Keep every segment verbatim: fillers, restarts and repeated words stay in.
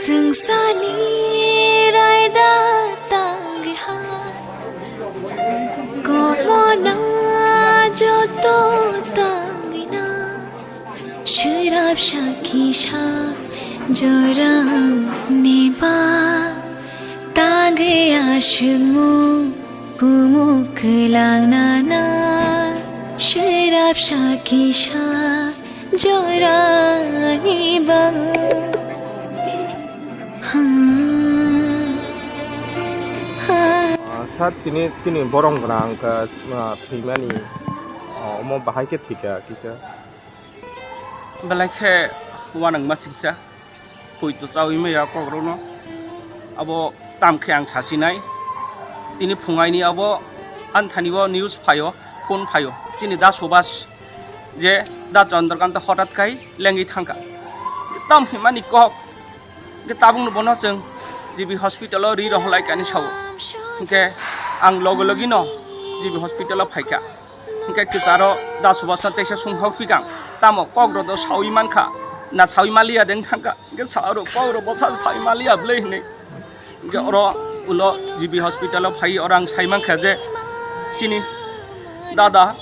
Sungsani raida tangwi ha, komona joto tangwi na, sirap sakisa jorang niba, tangwi aswkmu kumu kwlang nana, sirap sakisa jorani ba. Ah, sir, tini chini borom gwnang wngkha, ah, thwimani, ah, omo bahai khe thwikha kisa. Belai khe uanangma singsa, poito chaui maya kokrokno. Abo tam khe ang sasinai. Tini phungaini abo anthani o news phaio, phone phaio. Chini da Subhas je da Chandrakanta hotat khai lengwi thangkha. Tam himani kok. Hingke tabukno bono chwng G B hospital o ri rohorlai kani sao. Hingke ang logi logi no G B hospital o phaikha. Hingke kwcharo da Subhas no teisa sumhao phikang. Tamo kok rok do saui mankha. Na saui maliya deng thangkha. Hingke sa oro kok rok bwsa saui maliya bwlai hinui. Hingke oro ulo G B hospital o phai oro ang sai mankha je chini dada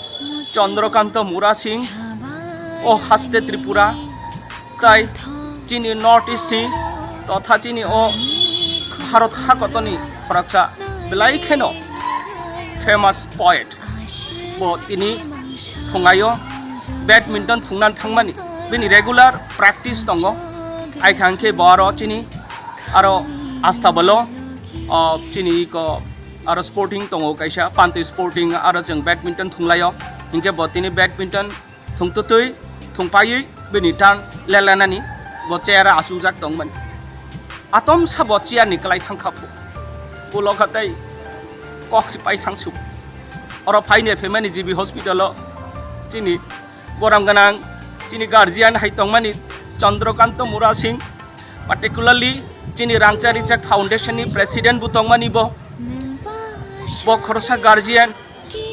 Chandrakanta Mura Singh o haste Tripura tai chini North East ni totha chini o Bharat hakotoni khoroksa belai kheno famous poet. Bo tini phungaio badminton thungna thangmani. Bini regular practice tongo. Aikha hingke bo aro chini aro asta bolo, o, chini ko aro sporting tongo kaisa, panti sporting aro chwng badminton thunglaio. Hingke bo tini badminton thungtutwi thungpaiwi bini turn lelenani bo chair o achukjak tongmani. Atomsa bo chair ni kwlai thangkha phu. Ulo kha tei kok si pai thangsu. Oro phaini phaimani G B hospital o chini borom gwnang chini guardian hai tongmani Chandrakanta Mura Singh, particularly chini Rangchak Richak Foundation ni president bo tongmani bo. Bo khoroksa guardian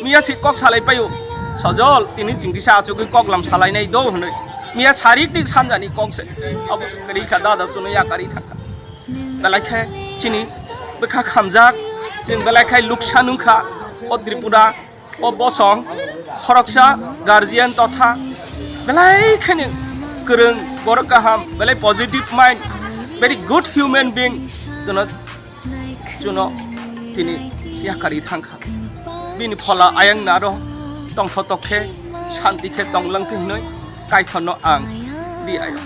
miya si kok salai paio. Sojol tini chingkisa achugwi kok lam salainai do hwnwi. Miya sarik ni sanjani kok se. Abo se kwrwi kha dada chunui yakarwi thangkha. Belai khe chini bwkha khamjak, chwng belai khe luksa nungkha o Tripura. O bosong khoroksa guardian totha belai kheno kwrwng, borok kaham, belai positive mind, very good human being, jono, jono tini yakarwi thangkha. Bini phola ayang naro tongtho tokhe, shanti khe tonglang thwi hinwi Kaitorno ang di ayo.